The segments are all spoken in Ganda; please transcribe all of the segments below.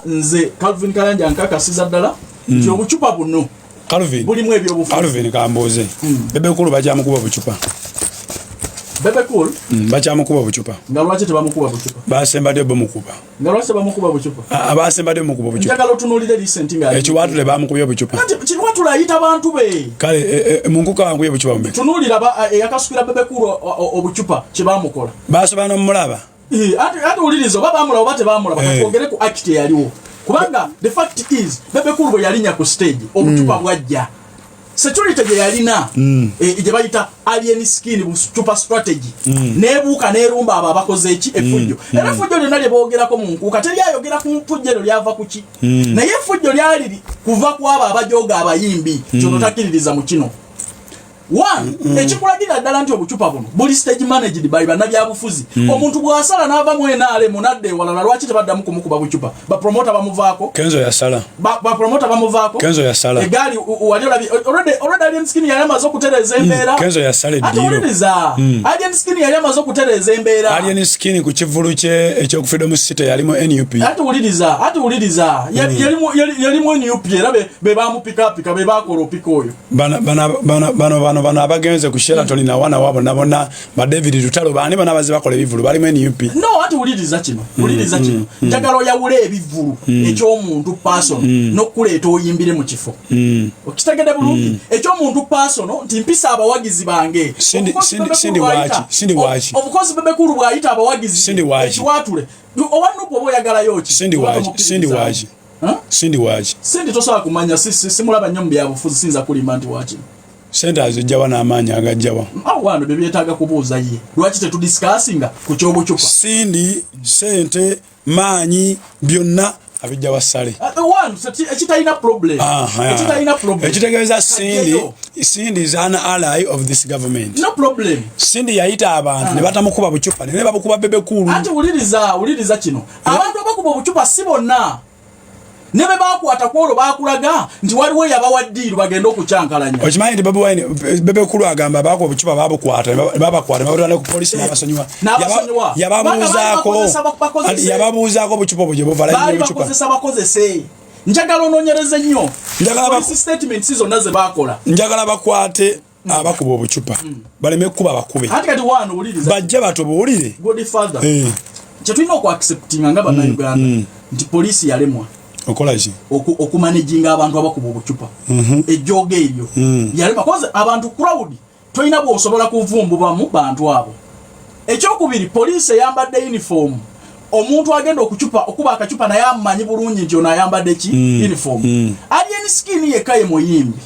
Nze Calvin Kayanja nkakasiza ddala nti obucupa buno Calvin, bulimu ebyobufuzi. Calvin, kambuuze. Bebe Cool bakyamukuba obucupa? Bebe Cool? Bakyamukuba obucupa? Nga lwaki tebamukuba bucupa? Basembadde bumukuba. Nga lwaki tebamukuba bucupa? Abasembadde bumukuba obucupa. Njagala otunuulire recent nga Ekiwatule bamukubye obucupa. Anti Kiwatule ayita bantu be. Kale munkuka wankubye obucupa bumeka? Tunuulira eyakasukira Bebe Cool obucupa kye bamukola. Basobola n'omulaba. Ate wuliriza, oba bamulaba oba tebamulaba, katwogere ku act eyaliwo, kubanga the fact is Bebe Cool bwe yalinnya ku stage, obucupa bwajja. Security gye yalina, gye bayita Alien Skin bucupa strategy, nebuuka nerumba abo abakoze eki? Effujjo. Era effujjo lyonna lye boogerako mu nkuuka, teryayogera ku fujjo eryo lyava ku ki, naye effujjo lyali kuva ku abo abajooga abayimbi. Kyono takkiririza mu kino. One, ekikulagira ddala nti obucupa buno buli stage managed by bannabyabufuzi. Omuntu bw'asala n'ava mu NRM nadda ewalala, lwaki tebaddamu kumukuba bucupa? Bapromota bamuvaako. Kenzo yasala. Bapromota bamuvaako. Kenzo yasala. Egaali wali olabye already Alien Skin yali amaze okutereeza embeera. Kenzo yasala Ate eddiiro. wuliriza, Alien Skin yali amaze okutereeza embeera. Alien Skin ku kivulu kye eky'oku Freedom City yali mu NUP. Ate wuliriza, yali mu NUP, era be bamupikapika, be bakola opika oyo. Bano bano bano bano bano bano abagenze ku Sheraton nawana wabo nabona ba David Lutalo, baani bana baze bakola ebivulu bali mu NUP. No, ate wuliriza kino, njagala oyawule ebivulu ekyomuntu personal n'okuleeta oyimbire mu kifo. Okitegedde bulungi? Ekyomuntu personal nti mpisa abawagizi bange. Cindy- Of course, Cindy- Bebe Cindy Cool waaki? Cindy waaki? Of course, Bebe Cool bw'ayita abawagizi Cindy waaki? ekiwatule owa NUP oba oyagalayo ki? Cindy Oba waaki? tomukkiririzaamu? Cindy waaki? Huh? Cindy waaki? Cindy tosobola kumanya, simulaba nnyo mu byabufuzi, siyinza kulimba nti waakino. Sente azijjawa n'amaanyi agajjawa? Awo wano bye byetaaga kubuuza ye. Lwaki tetudiscussinga ku kyobucupa? Cindy sente, maanyi, byonna abijjawa Sale. One, ekitalina problem. Ekitalina problem. Ekitegeeza Cindy, Kajjeyo. Cindy is an ally of this government. No problem. Cindy yayita abantu ne batamukuba bucupa naye babukuba Bebe Cool. Ate wuliriza kino, abantu abakuba obucupa si bonna, ne be bakwata ku olwo bakulaga nti waliwo eyabawa ddiiru bagende okukyankalanya. Okimanyi nti Bobi Wine, Bebe Cool agamba abakuba obucupa babukwata, babakwata ne babatwala ku polisi n'abasonyiwa. N'abasonyiwa. Yababuuzaako. Bakozesa Yababuuzaako obucupa obwo gye buva, baali layini obucupa. bakozesa bakozese. Njagala onoonyereze nnyo. Njagala Police statements zonna ze bakola. Njagala bakwate abakuba obucupa, baleme kuba bakube. Ate kati wano wuliriza. Bajje batubuulire. Godfather, kyetulina okuacceptinga nga bannayuganda nti poliisi yalemwa Okola ki? Okumanaginga abantu abakuba obucupa. Ejjooga eryo yalema koze abantu crowd tolina bw'osobola kuvumbubamu bantu abo. Ekyokubiri, poliisi eyambadde uniform, omuntu agenda okucupa okuba akacupa naye amanyi bulungi nti ono ayambadde ki? Uniform. Alien Skin yekka ye muyimbi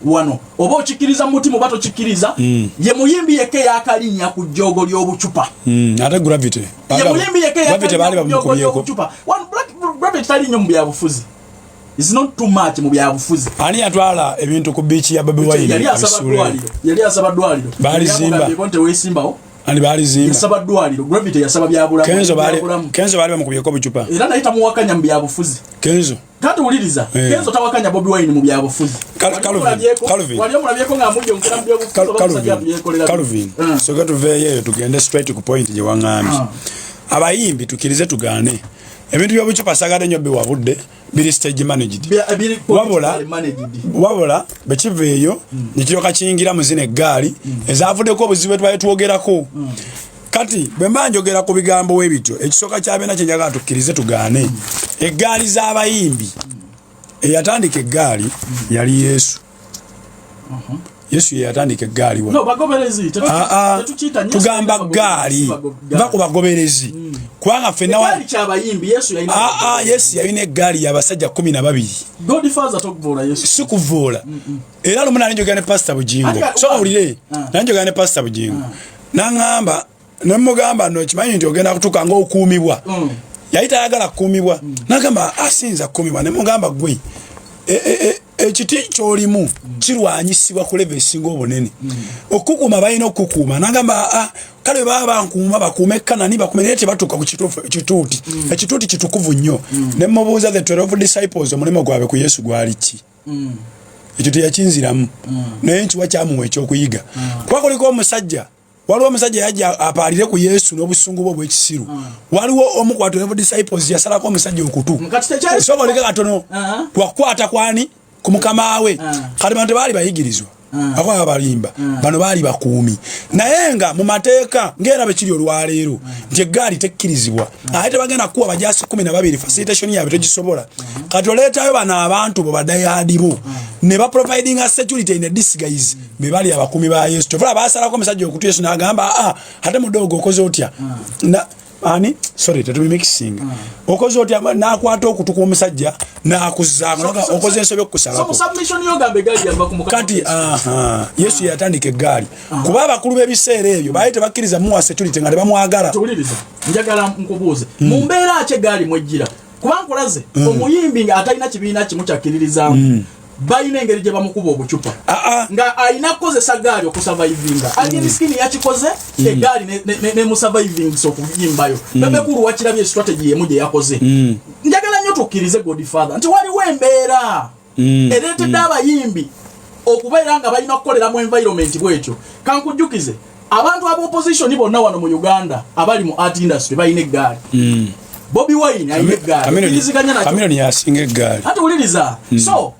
wano, oba okikkiriza mu mutima oba tokikkiriza, ye muyimbi yekka eyakalinnya ku jjoogo ly'obucupa. Ate Gravity? Ye muyimbi yekka Gravity baali eyakalinnya ku jjoogo bamukubyeko. ly'obucupa. One, Gravity tali nnyo mu byabufuzi, is not too much mu byabufuzi. Ani yatwala ebintu ku biiki ya Bobi Wine Yali asaba abisuule? ddwaliro, yali asaba ddwaliro. Baalizimba. Yali teweesimbawo. Ani baalizimba? Yasaba ddwaliro. Gravity yasaba byabulamu. Kenzo baali Byabulamu. Kenzo baali bamukubyeko obucupa. Era naye tamuwakanya mu byabufuzi. Kenzo. Kati wuliriza, Kenzo tawakanya Bobi Wine mu byabufuzi. Calvin, Calvin. Wali omulabyeko ng'amujjonkera mu byobufuzi oba omusajja Calvin, yeekolera? Calvin, soka tuveeyo eyo tugende straight ku point gye waŋŋambye. Abayimbi, tukirize tugaane, ebintu by'obucupa sagadde nnyo biwabudde, biri stage managed. Biri politically managed. Wabula bwe kiva eyo nekiryoka kiyingira mu zino eggaali ezavuddeko obuzibu bwe twali twogerako. Kati bwe mba njogera ku bigambo we bityo, ekisooka kyabeena kyenjagala tukkirize tugaane, eggaali z'abayimbi, eyatandika eggaali yali Yesu. Yesu ye yatandika eggaali wano. No, bagoberezi Ah, ah, tetukiyita nnyo tugamba bagoberezi, gaali va ku bagoberezi, kubanga ffenna Eggaali kyabayimbi, Yesu yalina Ah, ah, Yesu yalina eggaali y'abasajja 12. Godfather, tokuvoola Yesu. Si kuvoola. Era lumu nali njogera ne Pasita Bugingo. So owulire. Nali njogera ne Pasita Bugingo, naŋŋamba, nemugamba, no kimanyi nti ogenda kutuuka ngaokuumibwa. Yali tayagala kukuumibwa, nagamba asinza kukuumibwa. Nemugamba, gwe ekiti kyolimu kirwanyisibwa ku level esinga obunene, okukuuma balina okukuuma. Nagamba, "Ah, kale baba bankuuma, bakuume Kanani, bakuume, naye tebatuuka ku kituuti. Ekituuti kitukuvu nnyo." Nemubuuza, the 12 disciples omulimu gwabwe ku Yesu gwali ki? Ekyo teyakinziramu, naye nkiwa kyamuwa ekyokuyiga, kuba kuliko omusajja. Waliwo omusajja yajja apaalire ku Yesu n'obusungu bwe obw'ekisiru. Waliwo omu ku 12 disciples yasalako omusajja okutu. Kati tekyali- Sobola oleke katono. Wakukwata kwani ku mukama we. Kati bano tebaali bayigirizwa, akuba balimba, bano baali bakuumi. Naye nga mu mateeka ngaera bwe kiri olwaleero nti eggaali tekkirizibwa, ate tebagenda kukuwa bajaasi 12, facilitation yaabwe togisobola. Kati oleetayo bano abantu bo ba die-hard bo ne baprovidinga security in a disguise, be bali abakuumi ba Yesu. Kyovula basalako omusajja okutu, Yesu n'agamba, "Aa, ate mudoogo okoze otya?" Ani, sorry, tetubimikisinga. "Okoze otya?" N'akwata okutu kw'omusajja n'akuzzaako. "Okoze ensobi So okukusalako." Mu submission yogamba egaali yava ku Mukama. Kati aha, Yesu yatandika eggaali kuba abakulu b'ebiseera ebyo baali tebakkiriza muwa security nga tebamwagala. Tuwuliriza, njagala nkubuuze, mu mbeera ki egaali mwejjira? Kuba nkulaze omuyimbi nga atalina kibiina kimu kyakkiririzaamu, balina engeri gye bamukuba obucupa Aa. nga alina kukozesa gaali okusurvivinga. Alien Skin yakikoze, egaali nemusurvivingisa okuyimbayo. Bebe Cool wakirabye, strategy yemu gye yakoze. Njagala nnyo tukkirize, Godfather, nti waliwo embeera ereetedde abayimbi okubeera nga balina kukolera mu environment bwetyo. Kankujjukize, abantu aba opposition bonna wano mu Uganda abali mu art industry balina eggaali. Bobi Wine alina eggaali, okkiriziganya nakyo? Chameleone yasinga eggaali. Ate wuliriza, so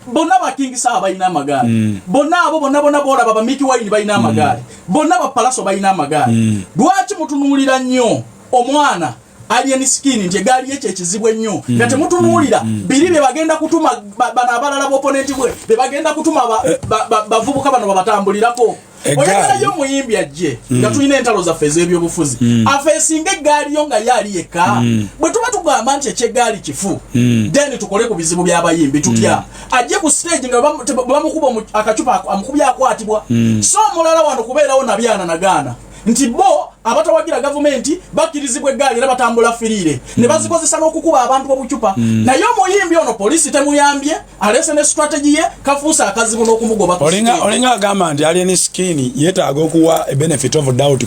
bonna ba King Saha balina amagaali, bonna abo bonna bonna bolaba, ba Mikie Wine balina amagaali, bonna ba Pallaso balina amagaali. Lwaki mutunuulira nnyo omwana Alien Skin nti egaali ye kyekizibu ennyo, nga temutunuulira biri bye bagenda kutuma bano abalala b'opponent bwe be bagenda kutuma bavubuka bano babatambulirako? Oyagalayo omuyimbi ajje nga tulina entalo zaffe ez'ebyobufuzi, afeesinga eggaali yo nga ye ali yekka? Bwe tuba tugamba nti ekyeggaali kifu, then tukole ku bizibu by'abayimbi tutya? Ajje ku stage nga bwe bamukuba akacupa, amukubye akwatibwa. So omulala wano kubeerawo nabyana nagaana nti bo abatawagira gavumenti bakkirizibwa eggaali era batambula freely ne bazikozesa n'okukuba abantu obucupa, naye omuyimbi ono poliisi temuyambye, aleese ne strategy ye, kafuuse akazibu n'okumugoba ku Olinga stage. Olinga agamba nti Alien Skin yeetaaga okuwa a benefit of doubt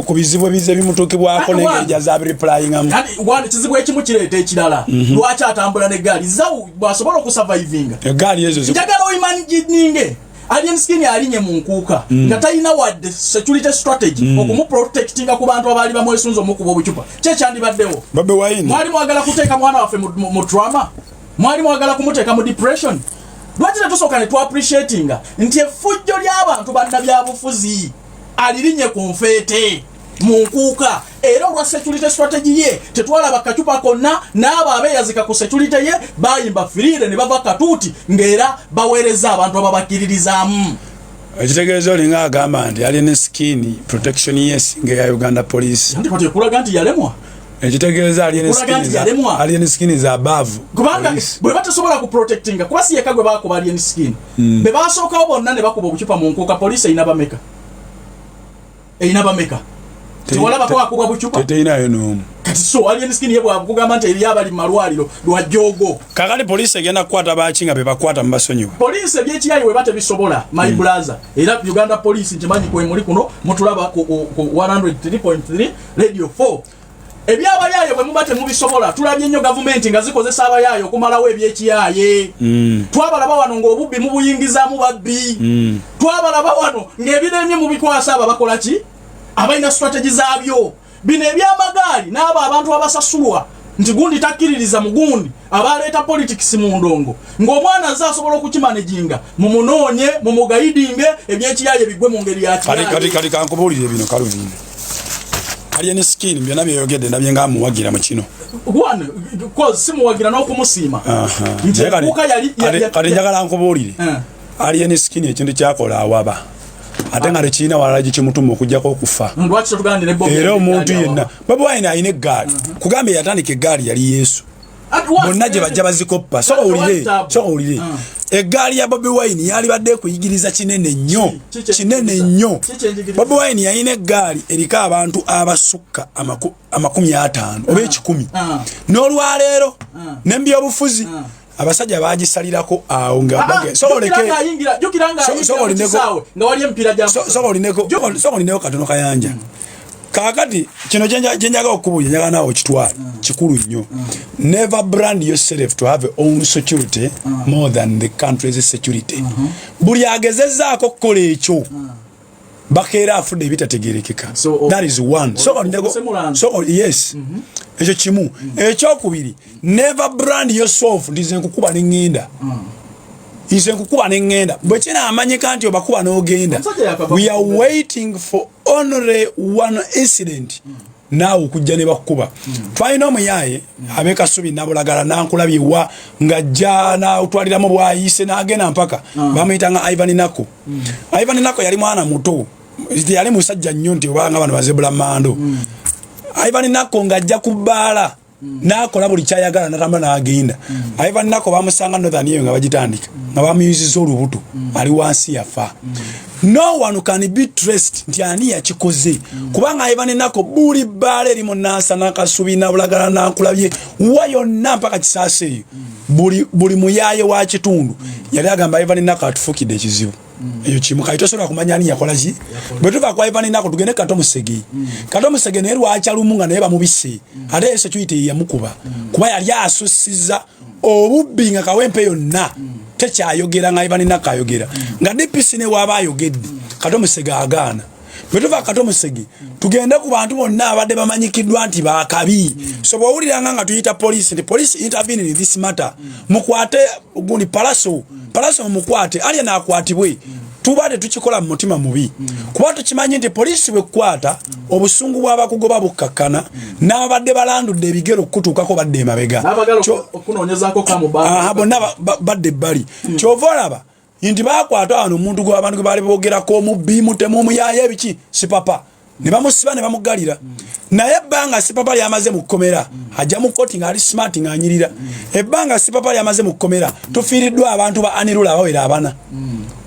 ku bizibu ebize ebimutuukibwako Ate n'engeri gyazabireplyingamu. Kandi one, kizibu ekimu kireeta ekirala. Lwaki atambula n'eggaali zawu bw'asobola okusurvivinga? Eggaali ezo Njagala oimagininge Alien Skin alinye mu nkuuka nga talina wadde security strategy okumuprotectinga ku bantu abaali bamwesunza omukuba obucupa. Kyekyandibaddewo? Bobi Wine Mwali mwagala kuteeka mwana waffe mu trauma, mwali mwagala kumuteeka mu depression. Lwaki tetusooka ne tuappreciatinga nti effujjo ly'abantu bannabyabufuzi alirinye ku nfeete mu nkuuka, era olwa security strategy ye tetwalaba kacupa konna, n'abo abeeyazika ku security ye bayimba freely ne bava katuuti ng'era baweereza abantu ababakkiririzaamu? Ekitegeeza olinga agamba nti Alien Skin protection ye esinga eya Uganda Police. Anti kati ekulaga nti yalemwa. Ekitegeeza Alien Ekulaga nti yalemwa. Alien Skin is above Kubanga police. bwe batasobola kuprotectinga, kuba si yekka gwe bakuba Alien Skin, be basookawo bonna ne bakuba obucupa mu nkuuka. Poliisi erina bameka? Erina bameka? Tewalabako akubwa bucupa? Terinayo n'omu. Kati so Alien Skin ye bwakugamba nti eri abali mu malwaliro lwajoogo. Kakati poliisi egenda kukwata baki nga bebakwata mubasonyiwa? Poliisi ebyekiyayi weba tebisobola, my brother, era Uganda Police nkimanyi kwemuli kuno mutulaba ku 103.3 Radio 4. Ebyabayaaye bwe muba temubisobola, tulabye nnyo gavumenti nga zikozesa abayaaye okumalawo ebyekiyaaye. Twabalaba wano ng'obubbi mubuyingizaamu babbi. Twabalaba wano ng'ebiremye mubikwasa abo abakola ki, abalina strategy zaabyo. Bino ebyamagaali n'abo abantu abasasulwa nti gundi takkiririza mu gundi, abaleeta politics mu ndongo, ng'omwana aze asobola okukimanaginga, mumunoonye, mumuguidinge, ebyekiyaye bigwe mu ngeri ya Kati kiyaye. Kati kankubuulire bino, Calvin. Alien Skin byonna byeyogedde ndabye nga amuwagira mu kino. One, cause simuwagira n'okumusiima nti Naye enkuuka yali kati njagala nkubuulire. Alien Skin ekintu kyakola awaba ate nga tekirina walala gikimutuma okugjako okufa. Lwaki tetugamba ne Bobi Era yali omuntu eggaali yenna awawa? Bobi Wine alina eggaali, kugambye yatandika eggaali yali Yesu. Bonna gye bajja bazikoppa. Soka owulire, soka owulire. Eggaali ya Bobi Wine yalibadde ekuyigiriza kinene nnyo, kinene nnyo. Bobi Wine yalina eggaali eriko abantu abasukka 50 oba 100. N'olwaleero nembyobufuzi abasajja bagisalirako awo nga soka olineko katono kayanja. Kakati kino kyenjaga okubuulira, njagala naawe okitwale, kikulu nnyo. Never brand yourself to have a own security more than the country's security. Buli agezezaako okukola ekyo. Bakeera afudde ebitategerekeka. That is one. So, yes, ekyo kimu. Ekyokubiri, never brand yourself nti nze nkukuba neŋŋenda, nze nkukuba neŋŋenda. Bwe kinaamanyika nti obakuba n'ogenda, we are waiting for only one incident, naawe okujja ne bakukuba. Twalina omuyaaye abekasubi Nabulagala, nankulabye wa ng'ajja natwaliramu bwayise n'agenda mpaka bamuyitanga Ivan Nako. Ivan Nako yali mwana muto, yali musajja nnyo nti obanga bano bazebula mando. Ivan Nako ng'ajja ku bbaala nakola buli kyayagala, natambula n'agenda. Ivan Nako bamusanga Northern eyo nga bagitandika, nga bamuyuziza olubuto, ali wansi yafa. No one can be traced nti ani yakikoze, kubanga Ivan Nako buli bbaala eri mu Nansana, Kasubi, Nabulagala, Nankulabye, wa yonna mpaka Kisaasa eyo, buli muyaaye wa kitundu yali agamba Ivan Nako atufukidde ekizibu. Eyo kimu. Kali tosobola kumanya ani yakola ki. Bwe tuva kwa Ivan Nako tugende Kato Musege. Kato Musege naye lwakyalumu nga naye bamubise, ate ye security yamukuba kuba yali asusiza obubbi nga Kawempe yonna tekyayogera nga Ivan Nako ayogera, nga DPC ne waaba ayogedde, Kato Musege agaana. Bwe tuva Kato Musege tugende ku bantu bonna abadde bamanyikiddwa nti bakabi. So bwowuliranga nga tuyita poliisi nti police intervene in this matter, mukwate gundi Palaso, Palaso mumukwate, alya nakwatibwe, tuba tetukikola mu mutima mubi, kuba tukimanyi nti poliisi bwekukwata obusungu bw'abakugoba bukkakkana, n'ababadde balandudde ebigere okukutuukako badde emabega, bonna badde ebbali. Kyova olaba nti bakwata wano omuntu gwe abantu gwe baali boogerako, omubbi, mutemu, omuyaaye, ebiki, Sipapa, ne bamusiba ne bamugalira. Naye ebbanga Sipapa lyamaze mu kkomera, ajja mu kkooti ng'ali smart, ng'anyirira. Ebbanga Sipapa lyamaze mu kkomera, tufiiriddwa abantu ba anirula abawera abana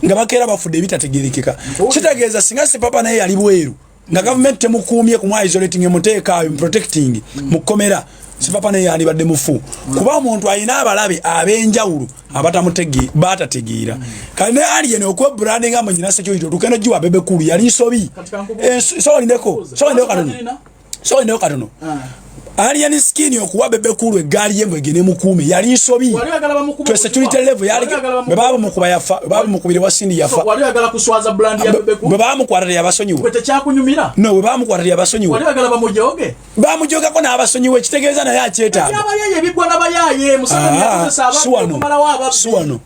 nga bakeera bafudde ebitategerekeka. Kitegeeza singa Sipapa naye yali bweru nga gavumenti temukuumye kumwa isolating, emuteekaayo protecting mu kkomera, Sipapa naye yandibadde mufu, kuba omuntu alina abalabe ab'enjawulo batategeera. Kale ne Alien okwebrandinga mu nyina security otukendo giwa Bebe Cool yali nsobi. Soolindeko, soolindeko katono, soolindeko katono. Alien Skin okuwa Bebe Cool eggaali ye mbwegene mukuume yali nsobi. To security level yali bwe babamukuba yafa, bwe babamukubire wasindi yafa. Bwe bamukwata teyabasonyiwa. No, bwe bamukwata teyabasonyiwa, bamujogako n'abasonyiwa, ekitegeeza naye akyetaaga. Si wano, si wano,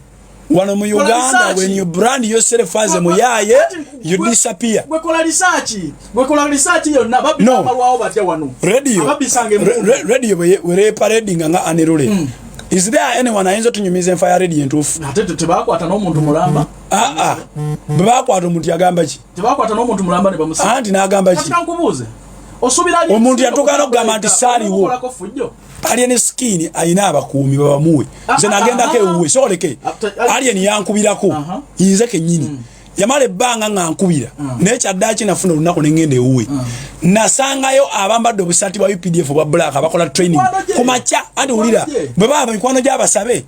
wano mu Uganda, when you brand yourself as a muyaye, you disappear. Gwekola research, gwekola research yonna. No. Babimalwawo batya wano? Radio radio wereparadinga nga anirule. Is there anyone ayinza otunyumiza enfa ya Radio entuufu? Ate tebakwata n'omuntu mulamba. Aa, bwe bakwata omuntu yagamba ki? Tebakwata n'omuntu mulamba ne bamusiba? Anti n'agamba ki? Kati kankubuuze, osuubira Omuntu yatuuka n'okugamba nti saaliwo. Alien Skin ayina abakuumi babamuwe. Nze nagendako ewuwe, sooleke. Alien yankubirako nze kennyini, yamala ebbanga nga nkubira, naye kyaddaaki nafuna olunaku neŋŋenda ewuwe, nasangayo abambadde obusaati bwa UPDF obwa black abakola training ku makya. Anti wulira, bwe baba mikwano gy'abasabe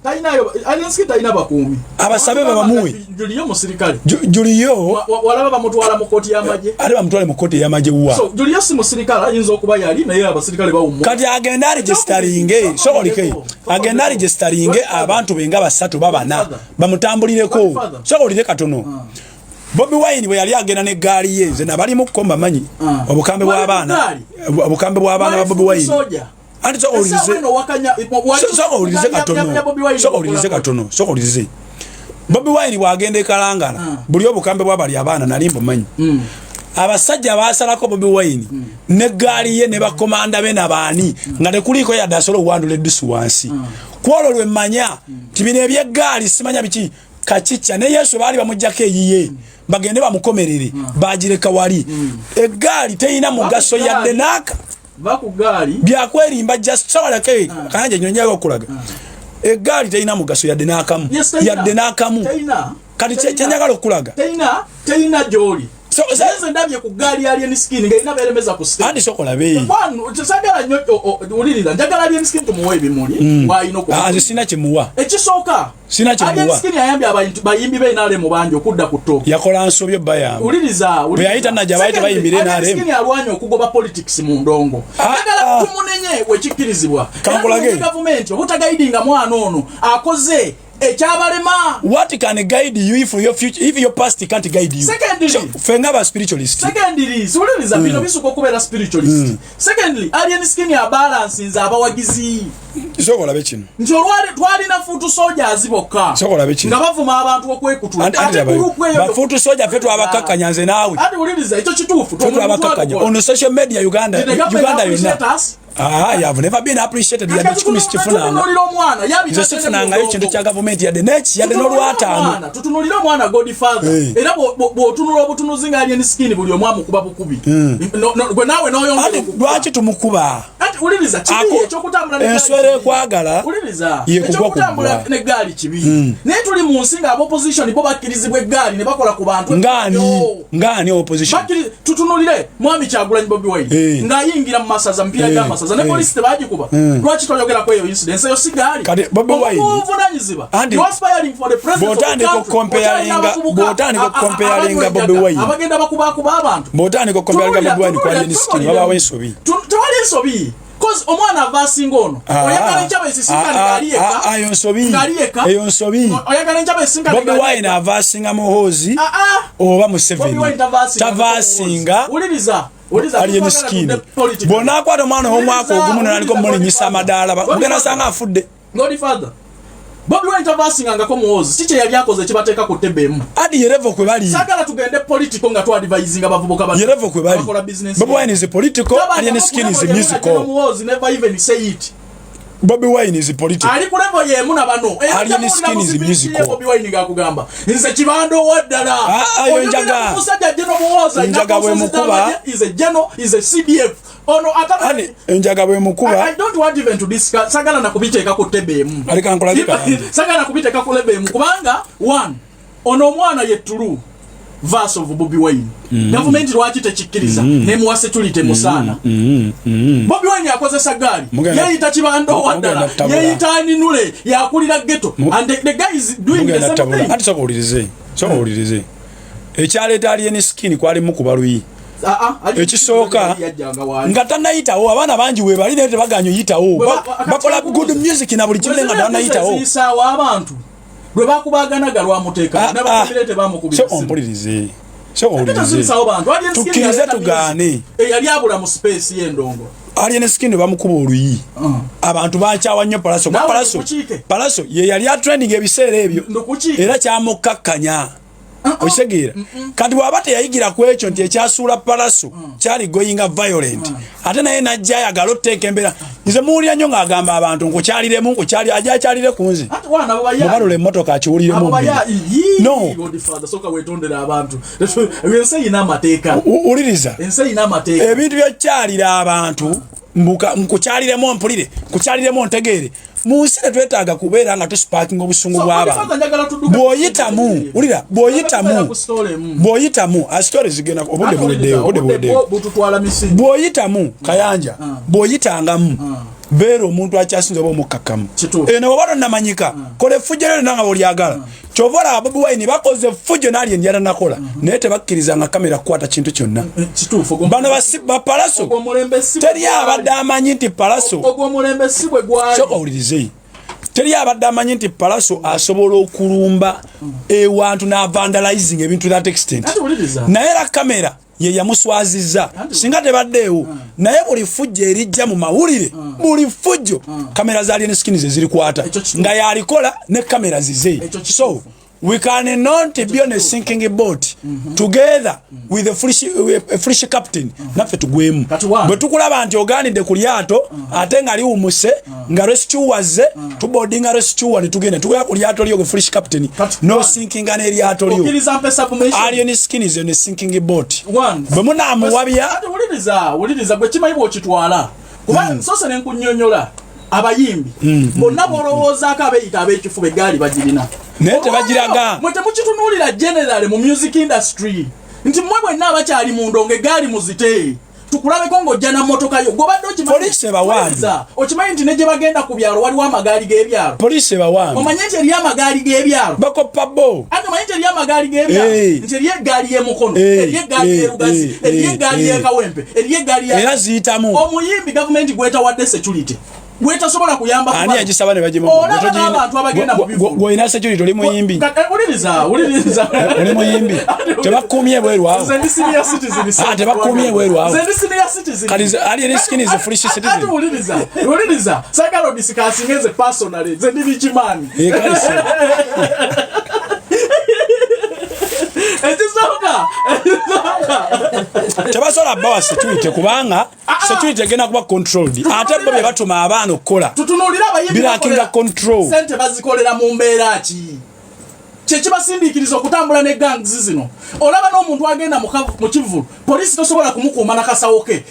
abasabe babamuwe. Juliyo musirikale. Juliyo. Walaba bamutwala mu kooti y'amagye? Ate bamutwale mu kooti ey'amagye wa? So Juliyo si musirikale, ayinza okuba yali, naye abasirikale bawummula. Kati agende aregisteringe, sokolike, agende aregisteringe abantu be nga basatu babana bamutambulireko. Sokolire katono. Bobi Wine bwe yali agenda n'eggaali ye, nze nabalimuko, mbamanyi obukambe bw'abaana, obukambe bw'abaana ba Bobi Wine. Anti soka owulirize, soka owulirize katono, soka owulirize katono, soka owulirize. Bobi Wine bw'agenda e Kalangala, buli obukambe bwabali abaana nali mbumanyi. Abasajja basalako Bobi Wine negaali ye ne bakomanda be nabaani nga tekuliiko yadde asobola okuwandula eddusu wansi. Kwolwo lwe mmanya ti bino ebyeggaali simanya biki kakicca. Ne Yesu baali bamugjako eyiye bagende bamukomerere, bagireka wali. Eggaali teyina mugaso yadde naaka. Byakwerimba, just sawalake kanje nyonyaga okulaga eggaali terina mugaso yadde n'akamu, yadde n'akamu. Kati kyenjagala okulaga Terina gyoli. Nze ndabye ku ggaali ya Alien Skin ng'erina beeremeza ku Anti sokola be. Sagala nnyo wuliriza, njagala Alien Skin tumuwe ebimuli w'alina okuba. Ah, nze sina kyemuwa. Ekisooka, Sina kyemuwa. Alien Skin ayambye abantu bayimbi be NRM bangi okudda ku top. Yakola nsobi bayamba. Wuliriza. Bwe yayita najja bayita bayimbire Alien NRM. Skin alwanye okugoba politics mu ndongo. Njagala tumunenye wekikkirizibwa. Kankulage. Era gavumenti obutagaidinga mwana ono akoze. Ekyabalema. What can guide you if your future, if your past can't guide you? Secondly, So, ffe nga ba spiritualist. Secondly, siwuliriza, bino bisuka okubeera spiritualist. Secondly, Alien Skin abalansinze abawagizi. Sooka olabe kino. Nti olwali twalina foot soldiers bokka Sooka olabe kino. nga bavuma abantu okwekutula. Anti- anti Ate labayo. group eyo Ba foot soldier ffe twabakakkanya, nze naawe. Ate wuliriza, ekyo kituufu. Ffe twabakakkanya on social media Uganda. Did the government Uganda yonna. appreciate us? Ah, I have never been appreciated yadde 100 sikifunanga. Tutunulira omwana. Nze sifunangayo kintu kya gavumenti yadde neki, yadde n'olwataano. Tutunulire omwana, Godfather. Era bw'otunula obutunuzi nga Alien Skin, buli omu amukuba bukubi. Gwe naawe n'oyongera Ate okukuba. lwaki tumukuba? Ati wuliriza, kibi ekyokutambula n'eggaali Enswera kibi. ekwagala Wuliriza, ye kugwa ekyokutambula ku bbwa. n'eggaali kibi, naye tuli mu nsi nga abopposition bo bakkirizibwa eggaali ne bakola ku bantu. Ngaani? Yo. Ngaani opposition? Tutunulire mwami Kyagulanyi Bobi Wine ng'ayingira mu masaza, mupiira gy'amasaza, ne polisi tebagikuba. Lwaki toyogerako eyo incidence? Eyo si gaali? Kati Bobi Wine- Obuvunanyizibwa. Andy, You are aspiring for the president of the bw'otandika country. okucomparinga- Okyalina abavubuka bw'otandika okucomparinga abanywa Bobi enjaga, Wine. abagenda bakubakuba abantu. Bw'otandika okucomparinga Bobi Wine kwa Alien Skin, wabaawo ensobi. Tewali ensobi, 'cause omwana ava asinga ono. Ah, Oyagala enkyaba esisinkane ah, ng'ali yekka? ah, ah, eyo nsobi. Ng'ali yekka? Eyo nsobi. Oyagala enkyaba esisinkane Bobi ng'ali Wine yekka? ava asinga Muhoozi Ah, ah. oba Bobi Museveni? Wine tavaasinga. Tavaasinga. Wuliriza, wuliriza, Alien twagala Skin tudde political. bw'onaakwata omwana ow'omwaka Wuliriza, ogumu nonandika wuliriza, omulinyisa Godfather. amadaala, mugenda Godfather. sanga afudde. Godfather, Bobi Wine tavaasingangako Muhoozi. Ki kye yali akoze ekibateeka ku tebe emu? Adi, ye level kwe bali. Saagala tugende political nga twadvisinga bavubuka bato Ye level kwe bali. abakola business. Bobi Wine is political, Alien Skin is musical. Muhoozi never even say it. Bobi Wine is political. Ali ku level yemu na bano. Era Alien ojja Skin kuwulira is mu speech ye, musical. Bobi Wine ng'akugamba nze kibando owa ddala. Ah, ah, yo Oyogera njaga. ku musajja General Muhoozi, alina Njaga bwe forces mukuba. z'amagye, is a general, is a CDF ono Ani enjaga bwe mukuba. I don't want even to discuss. Sagala na kubiteeka ku tebe emu. Aleka nkulage kalandi. Sagala na kubiteeka ku lebe emu kubanga one, ono omwana ye true verse of Bobi Wine. Gavumenti lwaki tekikkiriza nemuwa security musaana? Bobi Wine akozesa gaali, yeeyita kibando wa ddala, Mugenda tabula. yeeyita aninule, yakulira ghetto, and the guy is doing the Mugenda same tabula. thing. Ati sooka owulirize, sooka owulirize. Ekyaleeta Alien Skin kwalimu kuba luyi. Ah, ah, Ekisooka, yajjanga waali. nga tannayitawo, abaana bangi weebali naye tebaganya oyitawo. Bwe Bakola good music na buli kimu naye nga tannayitawo. Eziyisaawo abantu lwe bakubaganaga lwamuteeka Ah, ah. n'abakomire tebamukubira. Sooka ompulirize, sooka owulirize. Teziyisawo bantu. Alien Skin Tukkirize yaleeta tugaane. music. Eyali abula mu space y'endongo. Alien Skin bamukuba oluyi, abantu bakyawa nnyo Palaso. Naawe Palaso, ndukukiike. Palaso ye yali atrending ebiseera ebyo. Ndukukiike. Era kyamukkakkanya, okitegeera? Kati bw'aba teyayigira ku ekyo nti ekyasuula Palaso kyali goyinga violent, ate naye najja ayagala otuteeka embeera. Nze muwulira nnyo ng'agamba abantu nkukyaliremu, nkukyali, ajja akyalire ku nze. Ate wana abo baya. Mubalula emmotoka akiwuliremu Abo omubiri. baya. Ii, No. Godfather, soka wetondera abantu. Ensi eyina amateeka. Wuliriza. Ensi eyina amateeka. Ebintu byokyalira abantu, nkukyaliremu mpulire, nkukyaliremu ntegeere, mu nsi tetwetaaga kubeera nga tusparkinga obusungu So, bw'abantu. Godfather, njagala tudduke Bw'oyitamu, wulira, bw'oyitamu, Tubeera ku story emu. Bw'oyitamu asitore zigenda, obudde buweddeyo, obudde buweddeyo. Bututwala misinde. Bw'oyitamu kayanja, bw'oyitangamu, beera omuntu akyasinza oba omukkakkamu. Kituufu. Eno bw'oba tonnamanyika, kola effujjo lyo lyonna nga bw'olyagala. Kyova olaba Bobi Wine bakoze effujjo n'ali endyala nakola, naye tebakkiriza nga kamera kukwata kintu kyonna. Kituufu. Bano bapalaso Ogwo omulembe si bwe teri gwali. abadde amanyi nti Palaso Ogwo omulembe si bwe gwali. Soka owulirize, teri abadde amanyi nti Palaso asobola okulumba ewantu n'avandalizing ebintu that extent. Ate wuliriza. Naye era kamera ye yamuswazizza. Singa tebaddeewo, naye buli fujjo erijja mu mawulire, buli fujjo kamera za Alien Skin ze zirikwata. Ekyo kituufu. Nga yalikola ne kamera zize. Ekyo kituufu. So we cannot be on a sinking boat together with a foolish captain, naffe tugwemu. Kati one. Bwe tukulaba nti oganidde ku lyato ate nga liwumuse, nga rescuer, tuboardinga rescuer ne tugenda tugenda ku lyato lyo, gwe foolish captain, Kati no one. sinkinga n'eryato lyo. Okkiriza mpe submission? Alien Skin is on a sinking boat. One. Bwe munaamuwabya. Ate wuliriza, wuliriza, gwe kimanyi bw'okitwala, kuba sose ne nkunnyonnyola abayimbi bonna bolowoozaako abeeyita ab'ekifuba, eggaali bagirina. Naye tebagiraga. Mwe temukitunuulira general mu music industry nti mmwe bwenna abakyali mu ndongo eggaali muzite tukulabeko ng'ojja na mmotoka yo gwobadde okimanyi. Poliisi ebawaani. Wuliriza, okimanyi nti ne gye bagenda ku byalo waliwo amagaali g'ebyalo? Poliisi ebawaani. Omanye nti eriyo amagaali g'ebyalo? Bakoppa bo. Ate omanyi nti eriyo amagaali g'ebyalo? Nti eriyo eggaali y'emukono, eriyo eggaali y'erugazi, eriyo eggaali y'ekawempe, eriyo eggaali ya Era ziyitamu. Omuyimbi gavumenti gwetawadde security. Bwetasobola kuyamba. Ani yagisaba ne bagimuwa? Olaba n'abantu abagenda mu bivvulu. Gwolina security, oli muyimbi. Wuliriza, wuliriza. Oli muyimbi, tebakuumye ebweru awo. Nze ndi senior citizen. Ah, tebakuumye ebweru awo. Nze ndi senior citizen. Kati Alien Skin is a free citizen. Ati wuliriza, wuliriza, sagala odiscussinge nze personally. Nze ndi rich man. Eh, kale se. Ekisooka, Tebasobola bawa security kubanga security egenda kuba controlled, ate bo bye batuma abaana okukola tutunuulire abayimbi. Bilackinga control. Sente bazikolera mu mbeera ki? Kyekibasindiikiriza okutambula ne gangs zino. Olaba n'omuntu agenda mu kivvulu, poliisi tosobola kumukuuma nakasawo ke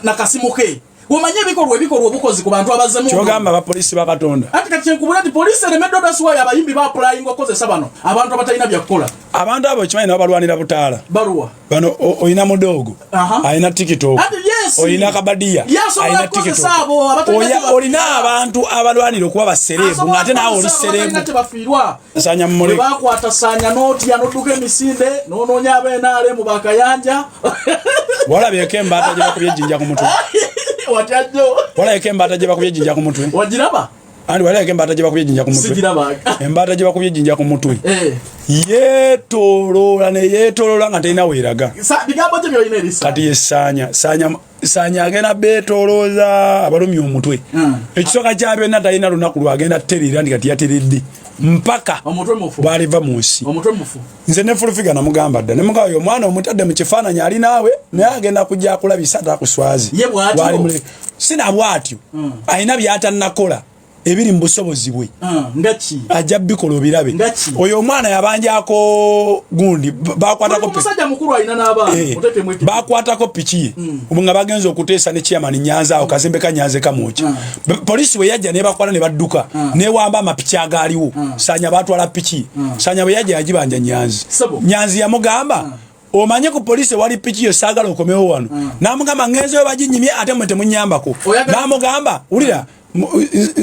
na kasimu ke. Omanye ebikolwa obukozi ku bantu abazzemu. Kyogamba abapoliisi ba Katonda? Ati kati kyenkubula nti poliisi eremeddwa. That's why abayimbi baapplyinga okukozesa bano abantu abatalina byakukola. Abantu abo okimanyi nabo balwanira butaala. Baluwa? Bano oyina Mudoogo alina TikTok, Ati yes. oyina Kabadiya Ye asobola alina kukozesa TikTok. abo abatalina kye Olina abantu abalwanira okuba ba celeb ng'ate naawe oli celeb. Tebafiirwa. Sanya Bwe mumule. bakwata Sanya n'otya n'odduka emisinde n'onoonya ab'NRM bakayanja. Walabyeko embaata gye bakubye ejjinja ku mutwe? Watya jjo? Walabyeko embaata gye bakubye ejjinja ku mutwe? Wagiraba? Andi walabyeko embaata gye bakubye ejjinja ku mutwe? Sigirabaga. Embaata gye bakubye ejjinja ku mutwe Eh, yeetoloola ne yeetoloola nga terina weeraga. Bigambo ki byolina erisa? Kati ye Sanya, Sanya, Sanya agenda beetolooza abalumya omutwe. Ekisooka kya byonna, talina lunaku lwagenda terera nti kati yateredde mpaka Omutwe mufu. bwaliva mu nsi. Omutwe mufu. Nze ne Full Figure namugamba dda, nemugamba oyo omwana omutadde mu kifaananyi ali naawe, naye agenda kujja akulabisa ate akuswaze. Ye bw'atyo? Sina bw'atyo, alina by'atannakola ebiri mu busobozi bwe. Nga ki? Ajja bikola obirabe. Nga ki? Oyo omwana yabanjako gundi, bakwatako Omusajja mukulu alina n'abaana. Oteekemu Bakwatako piki ye nga bagenza okuteesa ne chairman Nyanza awo kazembe ka Nyanza kamwokya. Polisi bwe yajja nebakwata ne badduka newamba amapiki agaaliwo. Sanya batwala piki. Sanya bwe yajja yagibanja Nyanzi. Sebo. Nyanzi yamugamba, omanye ku polisi wali piki yo, saagala okomewo wano. Namugamba ngenzeyo baginyimye ate mwe temunyambako. Namugamba wulira,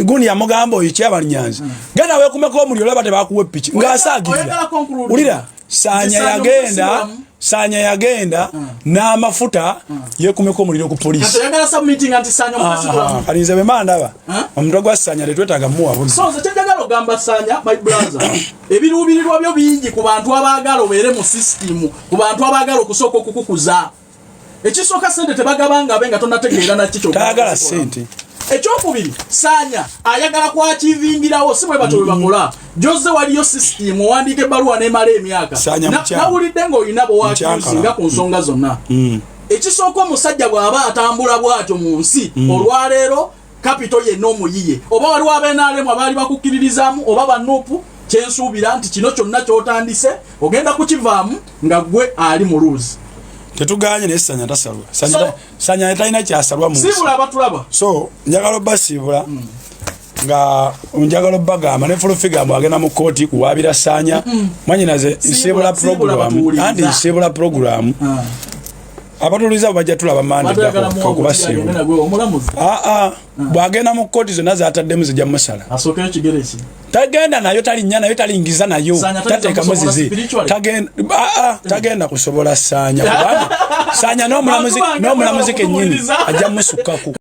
gundi yamugamba oyo chairman Nyanzi, genda wekumeko omuliro olaba tebakuwa epiki ng'asaagirira. Oyagala conclude. Wulira, Sanya Nti Sanya yagenda omusibamu. Sanya yagenda n'amafuta yekumeko omuliro ku Kati polisi. oyagala submitting nti Sanya omusibamu? Kati nze bwe mba ndaba Huh? omutwe gwa Sanya tetwetaaga muwa buno. So nze kyenjagala ogamba Sanya, my brother, ebiruubirirwa byo bingi ku bantu abaagala obeere mu sisitimu, ku bantu abaagala okusooka okukukuza. Ekisooka, sente tebagabanga abe nga tonategeera naki ky'ogenda Tayagala kuzikola. sente. Ekyokubiri, Sanya ayagala kwachivingirawo, si bwe batyo bwe bakola. Joze waliyo sisitimu, owandiika ebbaluwa nemala emyaka. Sanya mukyamu. Nawulidde ng'olina Mukyankala. bowakisinga ku nsonga zonna. Ekisooka, omusajja bw'aba atambula bw'atyo mu nsi olwaleero, kapito yenna omuyiye, oba waliwo ab'NRM abaali bakukkiririzaamu oba ba NUP, kyensuubira nti kino kyonna ky'otandise ogenda kukivaamu nga gwe ali mu lose. Tetuganye, naye Sanya tasalwa. Sanya talina kyasalwa mu nsi. Siibula abatulaba. So njagala obbasiibula nga njagala obbagamba ne Full Figure mbu agenda mu kooti kuwaabira Sanya. Mwanyinaze, nsiibula Siibula program batuwuliriza. Anti nsiibula program, abatuuliza bo bajja tulaba mande. Batwagala muwa Okubasiibula. nagwe omulamuzi. Aa, bw'agenda mu kooti zonna zataddemu zijja musala. Asookeyo kigere ki? Tagenda nayo, talinnya nayo, talingiza nayo. Sanya tayinza Tateekamu kusobola zizi. spiritually. Tagenda, aa, tagenda kusobola Sanya, kubanga Sanya n'omulamuzi Bantu bange n'omulamuzi kennyini okutuwuliriza. ajja musukkako.